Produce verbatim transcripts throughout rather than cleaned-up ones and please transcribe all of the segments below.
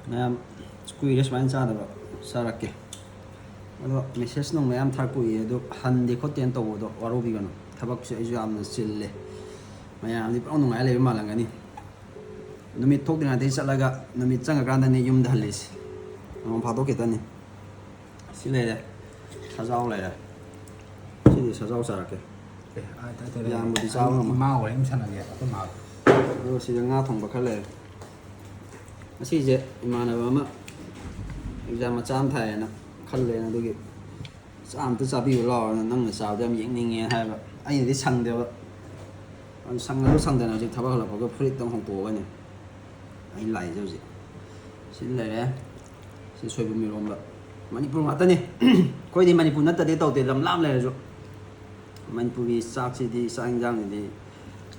ꯃꯌꯥꯝ, ꯀꯨꯏꯔꯦ ꯁꯨꯃꯥꯏꯅ ꯆꯥꯗꯕ, ꯆꯥꯔꯛꯀꯦ꯫ ꯑꯗꯣ ꯃꯦꯁꯦꯖ ꯅꯨꯡ ꯃꯌꯥꯝ ꯊꯥꯔꯛꯄ ꯎꯏꯌꯦ, ꯑꯗꯣ ꯍꯟꯗꯦ ꯈꯣꯠꯇꯦꯅ ꯇꯧꯕꯗꯣ ꯋꯥꯔꯧꯕꯤꯒꯅꯨ꯫ ꯊꯕꯛꯁꯦ ꯑꯩꯁꯨ ꯌꯥꯝꯅ ꯆꯤꯜꯂꯦ꯫ ꯃꯌꯥꯝꯗꯤ ꯄꯨꯔꯥ ꯅꯨꯡꯉꯥꯏ ꯂꯩꯕ ꯃꯥꯜꯂꯝꯒꯅꯤ꯫ ꯅꯨꯃꯤꯠ ꯊꯣꯛꯇ꯭ꯔꯤꯉꯩꯗꯒꯤ ꯆꯠꯂꯒ ꯅꯨꯃꯤꯠ ꯆꯪꯉꯀꯥꯟꯗꯅꯤ ꯌꯨꯝꯗ ꯍꯜꯂꯤꯁꯦ꯫ ꯅꯣꯡ ꯐꯥꯗꯣꯛ ꯈꯤꯇꯅꯤ꯫ ꯁꯤ ꯂꯩꯔꯦ, ꯁꯖꯥꯎ ꯂꯩꯔꯦ꯫ ꯁꯤꯗꯤ ꯁꯖꯥꯎ ꯆꯥꯔꯛꯀꯦ꯫ ꯑꯦ, ꯑꯥ, ꯇꯥꯏ, ꯇꯥꯏ, ꯇꯥꯏ꯫ ꯌꯥꯝꯕꯨꯗꯤ ꯆꯥꯕ ꯑꯩ ꯉꯝꯃꯣꯏ꯫ ꯏꯃꯥ ꯍꯣꯏ ꯑꯗꯨꯝ ꯁꯥꯟꯅꯒꯦ, ꯑꯩꯈꯣꯏ ꯃꯥ ꯍꯣꯏ꯫ ꯑꯗꯨꯒ ꯁꯤꯗ ꯉꯥ ꯊꯣꯡꯕ ꯈꯔ ꯂꯩꯔꯦ꯫ ꯉꯁꯤꯁꯦ ꯏꯃꯥꯟꯅꯕ ꯑꯃ ꯑꯦꯛꯖꯥꯝ ꯃꯆꯥ ꯑꯃ ꯊꯥꯏꯌꯦꯅ ꯈꯜꯂꯦꯅ, ꯑꯗꯨꯒꯤ "ꯆꯥ ꯑꯝꯇ ꯆꯥꯕꯤꯌꯨ ꯂꯥꯎꯅ, ꯅꯪꯅ ꯆꯥꯕꯗꯣ ꯌꯥꯝ ꯌꯦꯡꯅꯤꯡꯉꯦ" ꯍꯥꯏꯕ꯫ ꯑꯩꯅꯗꯤ ꯁꯪꯗꯦꯕ꯫ ꯑꯗꯨ ꯁꯪꯉꯁꯨ ꯁꯪꯗꯅ ꯍꯧꯖꯤꯛ ꯊꯕꯛ ꯍꯜꯂꯛꯄꯒ ꯐꯨꯔꯤꯠꯇꯪ ꯍꯣꯡꯇꯣꯛꯑꯒꯅꯦ ꯑꯩ ꯂꯥꯛꯏꯁꯦ ꯍꯧꯖꯤꯛ꯫ ꯁꯤ ꯂꯩꯔꯦ꯫ ꯁꯤ ꯁꯣꯏꯕꯨꯝ ꯏꯔꯣꯝꯕ꯫ ꯃꯅꯤꯄꯨꯔ ꯉꯥꯛꯇꯅꯤ꯫ ꯑꯩꯈꯣꯏꯗꯤ ꯃꯅꯤꯄꯨꯔ ꯅꯠꯇꯗꯤ ꯇꯧꯗꯦ, ꯂꯝ ꯂꯥꯞꯅ ꯂꯩꯔꯁꯨ꯫ ꯃꯅꯤꯄꯨꯔꯒꯤ ꯆꯥꯛꯁꯤꯗꯤ, ꯆꯥꯛ ꯏꯟꯖꯥꯡꯁꯤꯗꯤ,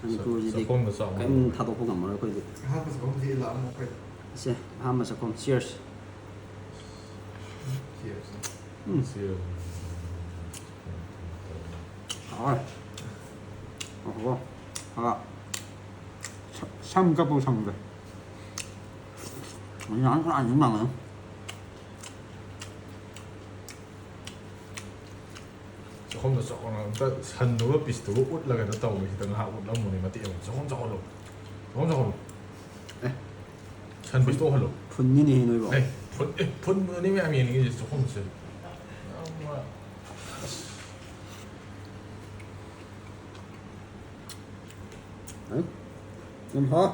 ꯃꯅꯤꯄꯨꯔꯁꯤꯗꯤ ꯆꯥꯛꯈꯣꯝꯗ ꯆꯥꯎ ꯀꯔꯤꯝ ꯊꯥꯗꯣꯛꯄ ꯉꯝꯃꯔꯣꯏ ꯑꯩꯈꯣꯏꯗꯤ꯫ ꯑꯍꯥꯟꯕ ꯆꯥꯛꯈꯣꯝꯁꯤ ꯂꯥꯛꯑꯝꯃꯣ ꯑꯩꯈꯣꯏꯗ꯫ ꯁꯦ, ꯑꯍꯥꯟꯕ ꯆꯥꯛꯈꯣꯝ꯫ Cheers꯫ Cheers꯫ ꯎꯝ꯫ Cheers꯫ ꯍꯥꯎꯔꯦ꯫ ꯑꯣꯍꯣ꯫ ꯍꯥ꯫ ꯁ-, ꯁꯝ ꯀꯛꯄ ꯁꯪꯗꯦ꯫ ꯌꯥꯝ ꯅꯨꯡꯉꯥꯏꯅꯤ ꯃꯥꯃ꯫ ꯆꯥꯛꯈꯨꯝꯗ ꯆꯥꯎꯅ ꯑꯝꯇ ꯁꯟꯗꯨꯒ ꯄꯤꯁꯇꯨꯒ ꯎꯠꯂꯒ ꯇꯧꯕꯁꯤꯗ ꯉꯥꯏꯍꯥꯛ ꯎꯠꯂꯝꯃꯨꯅꯦ, ꯃꯇꯦꯛ ꯑꯃ꯫ ꯆꯥꯛꯈꯨꯝ ꯆꯥꯎꯍꯜꯂꯣ꯫ ꯆꯥꯛꯈꯨꯝ ꯆꯥꯎꯍꯜꯂꯣ꯫ ꯑꯦ꯫ ꯁꯟ ꯄꯤꯁꯇꯣ ꯎꯍꯜꯂꯣ꯫ ꯐꯨꯟꯅꯤꯅꯦ ꯅꯣꯏꯕꯣ꯫ ꯑꯦ, ꯐꯨꯟ, ꯑꯦ, ꯐꯨꯟꯗꯨꯅꯤ ꯃꯌꯥꯝ ꯌꯦꯡꯅꯤꯡꯉꯤꯁꯦ ꯆꯥꯛꯈꯨꯝꯁꯦ꯫ ꯌꯥꯝꯅ, ꯑꯁ꯫ ꯑꯦ? ꯌꯥꯝ ꯍꯥꯎ꯫